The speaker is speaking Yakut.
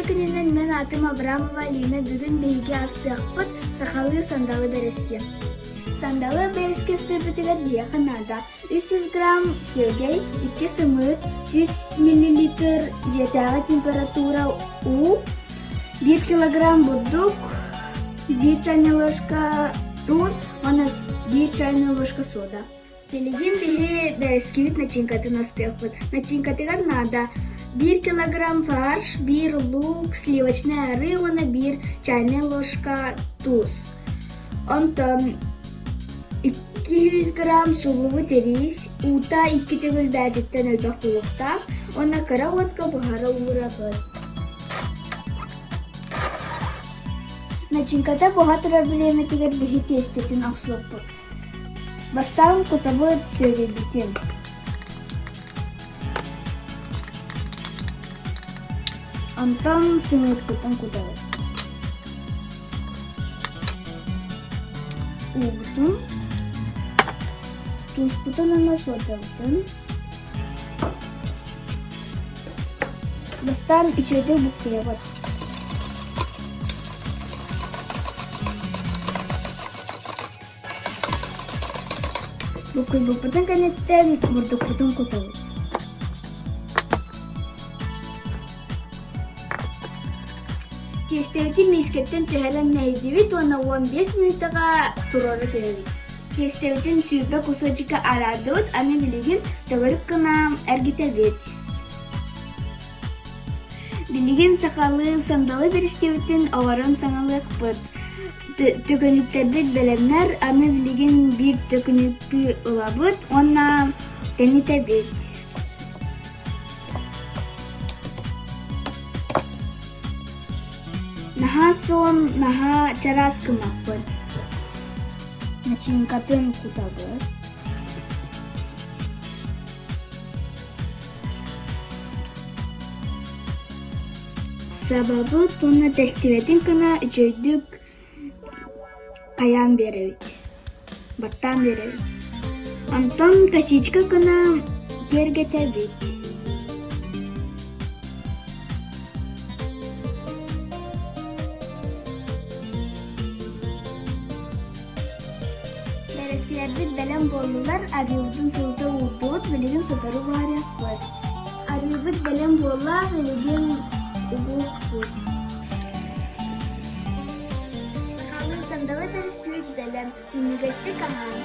күнүнэн мин аатым Абрамова Алина бүгүн биһиги астыахпыт сахалыы сандалы бэрэски. Сандалы бэрэски астыырбытыгар биһиэхэ наада 300 грамм сүөгэй, 2 сымыыт, 100 миллилитр дьиэтээҕи температура уу, 1 килограмм бурдук, 1 чайная ложка туус уонна 1 чайная ложка сода. Билигин биһи бэрэскибит начинкатын астыахпыт. Начинкатыгар наада биир килограмм фарш, биир лук, сливочнай арыы уонна биир чайная ложка туус. Онтон 200 грамм суллубут ириис, уута икки төгүл бээтиттэн элбэх буолуохтаах уонна кыра уотка буһара уурабыт. Начинката буһа турар бириэмэтигэр биһи тиэстэтин охсуохпут. Бастаан кутабыт, сүөгэйбитин. Онтон сымыыппытын кутабыт. Уубутун, тууспутун уонна суодабытын. Бастаан үчүгэйдик буккуйабыт. Буккуйбуппутун кэнниттэн бурдукпутун кутабыт. Тиэстэбитин миискэттэн түһэрэн мэһийдибит уонна 15 мүнүүтэҕэ туруора түһэбит. Тиэстэбитин 20 кусочка араардыбыт, аны билигин төгүрүк гына эргитэбит. Билигин сахалыы сандалы биристибитин оҥорон саҥалыахпыт. Төкүнүктэрбит бэлэмнэр, аны билигин биир төкүнүккү ылабыт уонна тэнитэбит. Наһаа суон, наһаа чараас гыммаппыт. Начинкатын кутабыт. Сабабыт уонна тэстибэтин гына үчүгэйдик хайаан биэрэбит, баттаан биэрэбит. Онтон косичка гына киэргэтэбит. Бэрэскилэрбит бэлэм буоллулар, арыыбытын сылыта уурдубут, билигин сотору буһарыахпыт. Арыыбыт бэлэм буолла, билигин угуохпут. Сахалыы сандалы бэрэскибит бэлэм, минньигэстик аһаан.